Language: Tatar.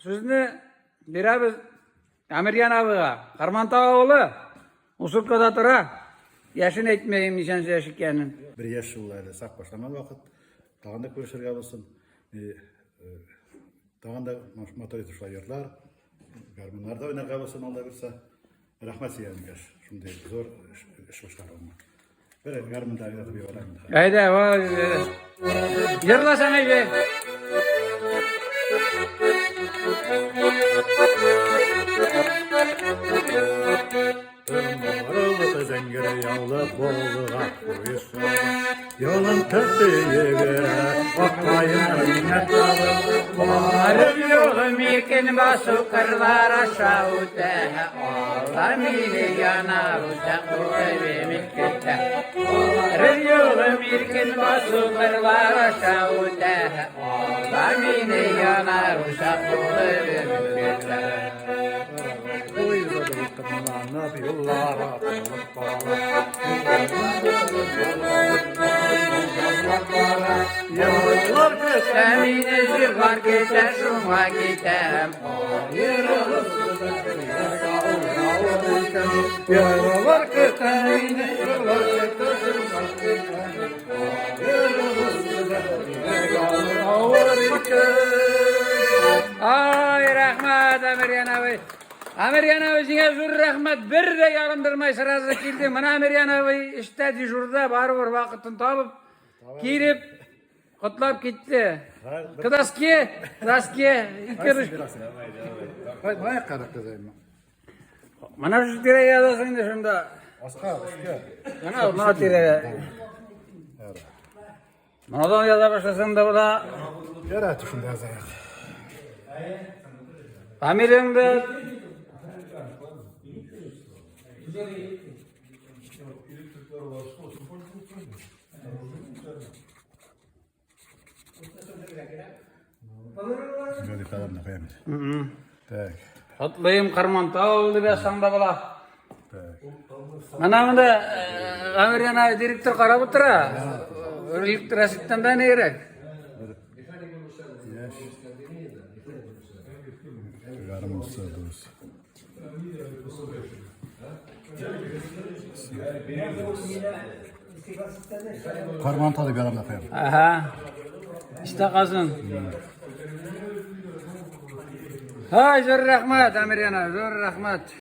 сүзне бирәбез Әмирьян абыйга. Кармантау авылы. Усуркада тора. Яшен әйтмәем, ничәнче яшь икәнен. Бер яшь ул әле сак башланган вакыт. Тагын да күрешергә булсын. Тагын да матур итеп шулай йорлар, гармуннарда уйнарга булсын, Алла бирсә. Рәхмәт сиңа, энекәш, шундый зур эш башкаруыңа. Бер гармунда уйнатып җибәрәм инде. Әйдә, җырласаң әйдә. Тымарылы зәңгәр яулы болыга куйса, Ялын тәтеге, аккаен миннәт табып, Барып юлым иркен басу кырлар аша үтә, Алла мине янар үтә, куып көтә. Барып юлым иркен басу кырлар аша үтә, Алла мине янар үтә, куып көтә. Yollar Көтә мине җырлар көтә, шуңа китәм. Yollar көтә мине, yollar көтә, шуңа китәм. Авыр икән. Ай, рәхмәт, Әмирьян абый. Әмирьян абый, сиңа зур рәхмәт. Бер дә ялындырмай сразу килдең. Менә Әмирьян абый эштә дежурда барыбер вакытын табып, килеп, котлап китте. К доске, к доске, ике ручка. Мая карап кызайм. Менә шул тирәгә язасың инде шунда. Аска, өскә. Менә менә тирәгә. Монадан яза башласаң да була. Ярар, шунда язайык. Фамилияңде Так. Котлыйм Кармантау дип язсаң да була. Так. Менә монда Әмирҗан абый директор карап утыра. Электросеттән дә ни кирәк? Яшь. Гармунчы дус. Кармантау дип язам да куям. Ага. Истә калсын. Һай, зур рәхмәт, Әмирҗан абый, зур рәхмәт.